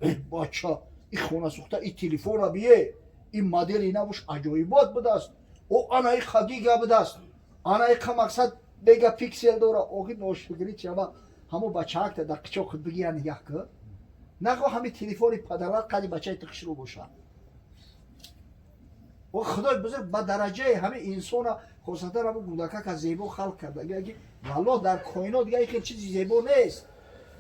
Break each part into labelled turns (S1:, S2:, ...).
S1: Э, бача, и хона сӯхта, и телефона бие, и модели навуш аҷоибот будааст, о ана и хагига будааст, ана и қа мақсад мегапиксел дора. Охи, ношукрӣ чама? Ҳамо бачаакта дар қичоқ худ бигира, нигаҳ кӣ нахо, ҳами телефони падарат қади бачаи ту хушрӯ бошад. О, Худои бузург ба дараҷаи ҳами инсона, хосатан ҳамун кӯдакака, зебо халқ карда, ки валлоҳ, дар коинот дига хел чизи зебо нест.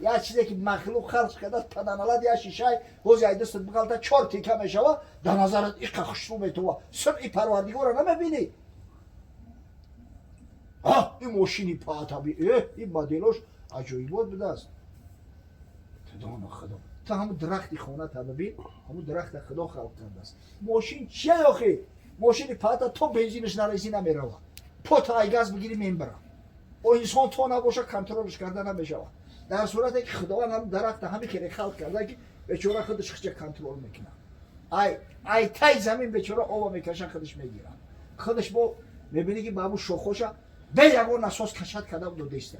S1: Як чизе ки махлуқ халқ карда, таданалат як шишай ҳози ай дастат биғалта, чор тика мешава, дар назарат иқа хушрӯ метова. Сунъи Парвардигора намебинӣ. А ин мошини паатаби, э, ин моделош аҷоибот будааст. Тадона Худо, ту ҳамун дарахти хоната бибин, ҳамун дарахта Худо халқ кардааст. Мошин чия охи? Мошини паата то бензинаш нарезӣ, намерава, пота ай газ бигирӣ, мембара. О, инсон то набоша, контролш карда намешавад, дар сурате ки Худованд ҳам дарахта ҳами хеле халқ карда, ки бечора худаш хича контрол мекунад. Ай тай замин бечора оба мекаша, худаш мегирад, худаш бо мебинӣ, ки ба ҳамун шохоша бе ягон насос кашад карда додеста,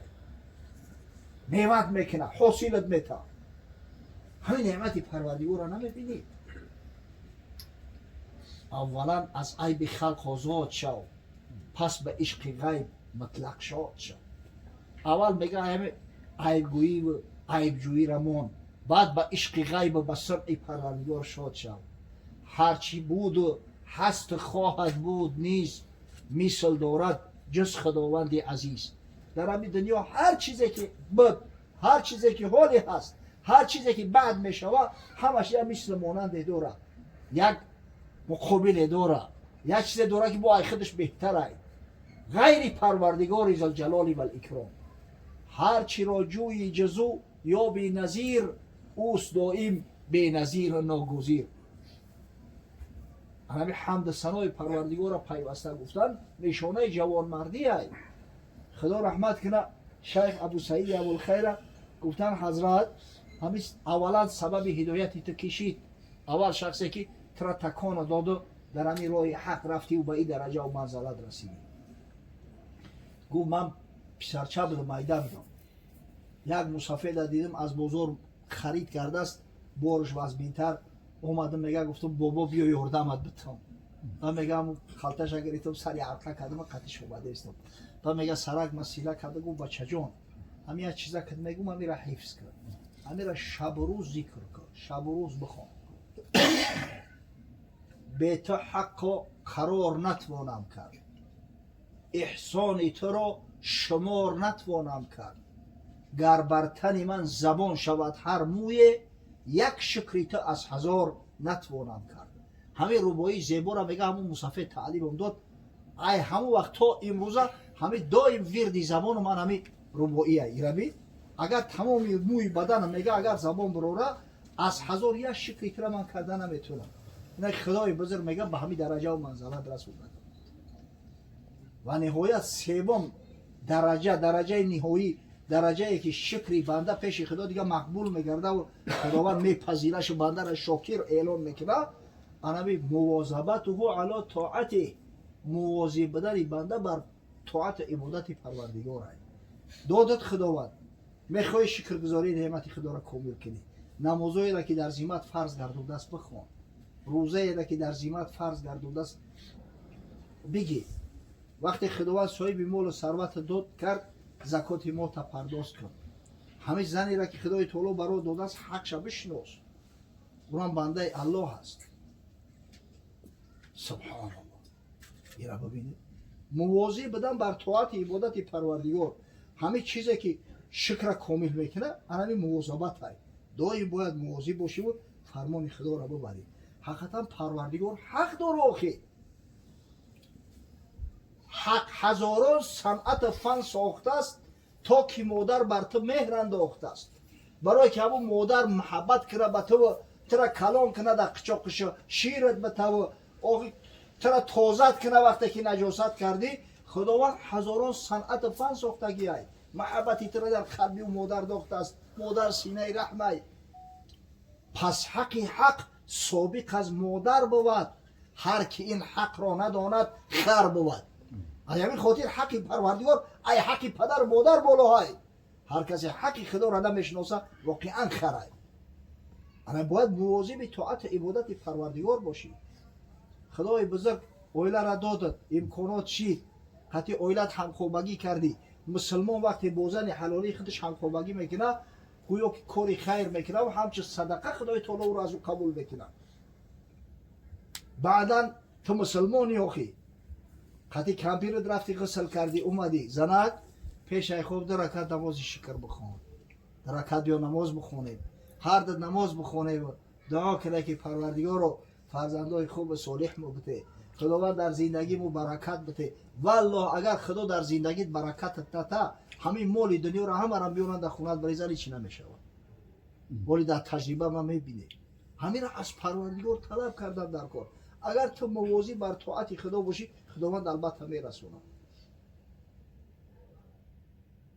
S1: меват мекунад, ҳосилат мета. Ҳамин неъмати Парвардигорро намебинӣ. Аввалан аз айби халқ озод шав, пас ба ишқи ғайб мутлақ шод шав. Аввал мега, ҳами айбгӯиву айбҷӯира мон, баъд ба ишқи ғайбу ба сунъи Парвардигор шод шав. Ҳарчи буду ҳасту хоҳад буд низ, мисл дорад ҷуз Худованди азиз. Дар ҳамин дунё ҳар чизе ки буд, ҳар чизе ки ҳоле ҳаст, ҳар чизе ки баъд мешавад, ҳамаш як мисли монанде дорад, як муқобиле дорад, як чизе дорад, ки бо ай худаш беҳтарай, ғайри Парвардигори Зулҷалоли валикром. Ҳар чиро ҷӯи ҷузу ёби назир, ӯст доим беназиру ногузир. Ҳами ҳамду санои Парвардигорро пайваста гуфтан нишонаи ҷавонмардиай. Худо раҳмат куна шайх Абусаиди Абулхайра. Гуфтан: «Ҳазрат, ҳами аввалан сабаби ҳидояти ту кишид? Аввал шахсе ки тура такона доду, дар ҳамин роҳи ҳақ рафтиву ба ин дараҷаву манзалат расидӣ?» Гуфт: «Ман писарча будам, майда будам, як мусафеда дидам, аз бозор харид кардааст, борш вазбинтар. Омадам, мега, гуфтам: «Бобо, биё, ёрдамат битам». Ба мега, халташа гирифтам, сари арқа кардам, қатиш омадаистам. Ба мега, сарак масила карда гуфт: „Бачаҷон, ҳами як чиза кад мегум, ҳамира ҳифз кун, ҳамира шабу рӯз зикр кун, шабу рӯз бихон: бе ту ҳаққо қарор натвонам кард, эҳсони туро шумор натвонам кард. Гар бар тани ман забон шавад ҳар мӯе, як шукри ту аз ҳазор натвонам кард». Ҳамин рубоии зеборо, мега, ҳамун мусафед таълимам дод. Ай ҳамун вақт то имрӯза ҳами доим вирди забону ман ҳами рубоия ираби. Агар тамоми мӯи баданам, мега, агар забон бирора, аз ҳазор як шукри тура ман карда наметавонам. Ина Худои бузург, мега, ба ҳамин дараҷаву манзалат расонад. Ва ниҳоят, севум дараҷа, дараҷаи ниҳоӣ, дараҷае ки шукри банда пеши Худо дига мақбул мегардаву Худованд мепазирашу бандара шокир эълон мекунад, анаби مواظبته على طاعته, мувозиб будани банда бар тоату ибодати Парвардигор. Додат Худованд, мехоҳӣ шукргузории неъмати Худоро комил кунӣ, намозоеро, ки дар зиммат фарз гардудааст, бихон, рӯзаеро, ки дар зиммат фарз гардудааст, бигир. Вақте Худованд соҳиби молу сарвата дод кард, закоти молта пардоз кун. Ҳамин занеро, ки Худои таоло баро додааст, ҳақша бишинос, унам бандаи Аллоҳ аст. Субҳоналлоҳ, ира бибинед: мувозиб будан бар тоати ибодати Парвардигор. Ҳамин чизе ки шукра комил мекунад, анами мувозабатай. Доим бояд мувозиб бошиву фармони Худоро бибарӣ. Ҳақиқатан, Парвардигор ҳақ дора. Охи, Ҳақ ҳазорон санъату фан сохтааст, то ки модар бар ту меҳр андохтааст, барое ки ҳамун модар муҳаббат кунад ба ту, тура калон кунад, дар қичоқиша шират батаву, охи, тура тозат кунад, вақте ки наҷосат кардӣ. Худованд ҳазорон санъату фан сохтагиай, муҳаббати тура дар қалби ӯ модар дохтааст. Модар синаи раҳмай. Пас ҳаққи Ҳақ собиқ аз модар бувад, ҳар ки ин ҳақро надонад, хар бувад. Аз ҳамин хотир ҳаққи Парвардигор ай ҳаққи падару модар болоҳай. Ҳар касе ҳаққи Худоро намешиноса, воқеан харай. Ана бояд мувозиби тоату ибодати Парвардигор бошӣ. Худои бузург оилара додад, имконот шид, ҳатти оилат ҳамхобагӣ кардӣ. Мусулмон вақте бо зани ҳалолии худаш ҳамхобагӣ мекунад, гӯё ки кори хайр мекунад ва ҳамчун садақа Худои таоло ӯро аз ӯ қабул мекунад. Баъдан ту мусулмони, охӣ, қати кампират рафти, ғусл кардӣ, омадӣ, занак пешай хоб ду ракат намози шукр бихон. Ду ракат биё намоз бихонем, ҳар ду намоз бихонем, дуо кунем, ки Парвардигоро, фарзандои хубу солиҳ мо бите, Худованд дар зиндагиму баракат бите. Валлоҳ, агар Худо дар зиндагит баракатат ната, ҳамин моли дунёро ҳамаро биёранд, дар хонат барезани, чӣ намешавад. Боли дар таҷриба ман мебинем. Ҳаминро аз Парвардигор талаб кардан дар кор. Агар ту мувозиб бар тоати Худо бошӣ, Худованд албатта мерасонад.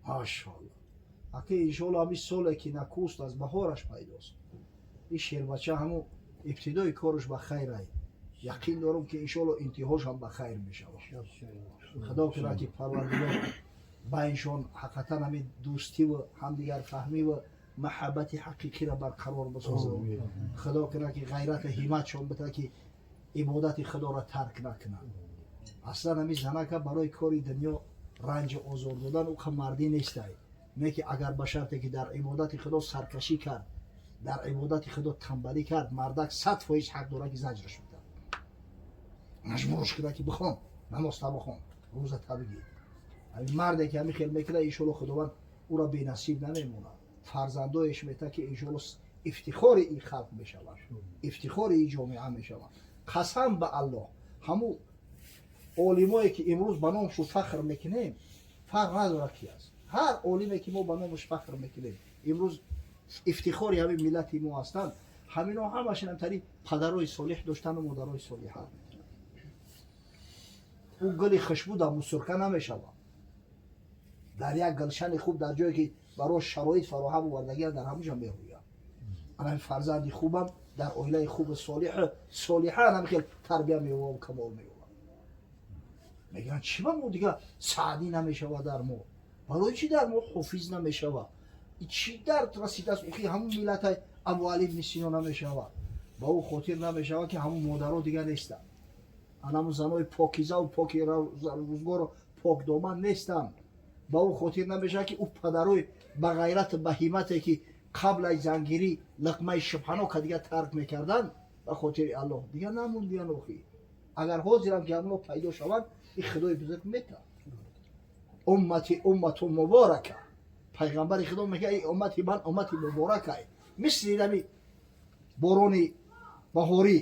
S1: Машоалло, аки, иншоалло, ҳамин соле ки накуст, аз баҳораш пайдост. Ин шербача ҳамун ибтидои кораш ба хайрай, яқин дорам, ки иншоалло интиҳошам ба хайр мешавад. Худо кунад, ки Парвардигор байншон ҳақиқатан ҳамин дӯстиву ҳамдигарфаҳмиву маҳаббати ҳақиқиро барқарор бисозад. Худо кунад, ки ғайрату ҳимматшон бита, ки ибодати Худоро тарк накунанд. Аслан ҳамин занака барои кори дунё ранҷу озор додан ӯ мардӣ нестай, не ки агар ба шарте ки дар ибодати Худо саркашӣ кард, дар ибодати Худо тамбалӣ кард, мардак 100% ҳақ дорад, ки заҷраш бидад, маҷбурш кунад, ки бихон, намозта бихон, рӯзата бигир. Ҳамин марде ки ҳамин хел мекунад, иншоалло, Худованд ӯро бенасиб намемонад, фарзандоеш мета, ки иншоалло ифтихори ин халқ мешавад, ифтихори ин ҷомеа мешавад. Қасам ба Аллоҳ, ҳамун олимое ки имрӯз ба номшу фахр мекунем, фарқ надорад ки аст, ҳар олиме ки мо ба номаш фахр мекунем, имрӯз ифтихори ҳамин миллати мо ҳастанд, ҳамино ҳамашон тари падарои солиҳ доштану модарои солиҳа. Ӯ гули хушбӯ дар мусурка намешавад. Дар як гулшани хуб, дар ҷое ки барош шароит фароҳам овардагиан, дар ҳамуҷа мерӯяд. Ана фарзанди хубам дар оилаи хуби солиҳ, солиҳа ҳами хел тарбия меёвам, камол меёвам. Мегӯянд, чӣ ба мо дига Саъдӣ намешавад дар мо? Барои чӣ дар мо Ҳофиз намешавад? Чӣ дард расидааст? Охи, ҳамун миллата Абуалӣ ибни Сино намешавад. Ба ӯ хотир намешавад, ки ҳамун модаро дига нестанд, анамун занои покизаву поки рӯзгору покдоман нестанд. Ба ӯ хотир намешавад, ки ӯ падарои ба ғайрату ба ҳиммате, ки қабл аз зангирӣ лиқмаи шубҳанока дига тарк мекарданд ба хотири Аллоҳ, дига намондиян. Охи, агар ҳозирам ки ҳамуно пайдо шаванд, ин Худои бузург метавад. Уммати уммату муборака, пайғамбари Худо мегӯяд, ин уммати ман уммати муборакай, мисли нами борони баҳорӣ.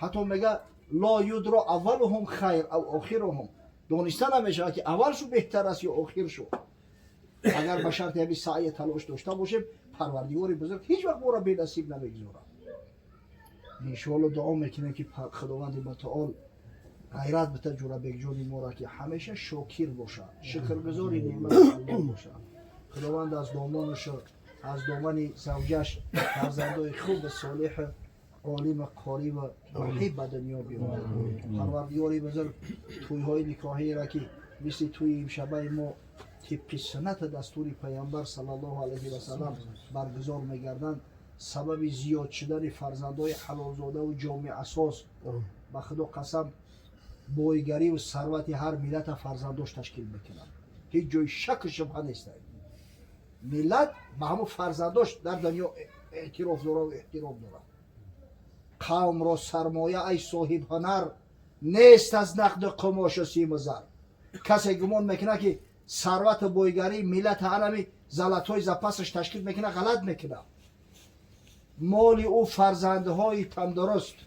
S1: Ҳатто мега: لا يدرى أولهم خير أو آخرهم. Дониста намешавад, ки аввалшу беҳтар аст ё охиршу. Агар ба шарти ҳами саъя талош дошта бошем, Парвардигори бузург ҳеҷ вақт моро бенасиб намегузорад. Иншоалло, дуо мекунем, ки Худованди мутаол ғайрат бита Ҷурабекҷони моро, ки ҳамеша шокир бошад, шукргузори неъмати Аллоҳ бошад. Худованд аз домонаш, аз домани завҷаш фарзандои хуби солиҳ, олима, қорива, муҳиб ба дунё биёрад. Парвардигори бузург тӯйҳои никоҳиеро, ки мисли тӯи имшабаи мо тибқи суннати дастури Пайғамбар саллаллоҳу алайҳи васалам баргузор мегарданд, сабаби зиёд шудани фарзандои ҳалолзодаву ҷомеасоз. Ба Худо қасам, бойгариву сарвати ҳар миллата фарзандош ташкил мекунад, ҳеҷ ҷои шаку шубҳа нест. Миллат ба ҳамун фарзандош дар дунё эътироф дорад, эҳтиром дорад. Қавмро сармоя, ай соҳибҳунар, нест аз нақду қумошу симу зар. Касе гумон мекунад, ки сарвату бойгарии миллата анами золотой запасаш ташкил мекунад, ғалат мекунад. Моли ӯ фарзандҳои тандуруст,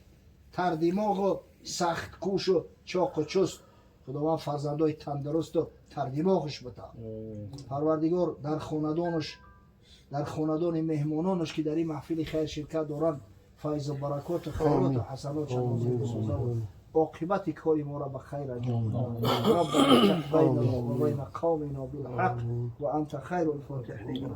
S1: тардимоғу сахткӯшу чоқу чуст. Худованд фарзандҳои тандурусту тардимоғаш бита. Парвардигор дар хонадонаш, дар хонадони меҳмононаш, ки дар ин маҳфили хайр ширкат доранд, файзу баракоту хайроту ҳасанот нозил бисозаву оқибати кори моро ба хайр анҷом. ربنا افتح بيننا وبين قومنا بالحق وأنت خير الفاتحين.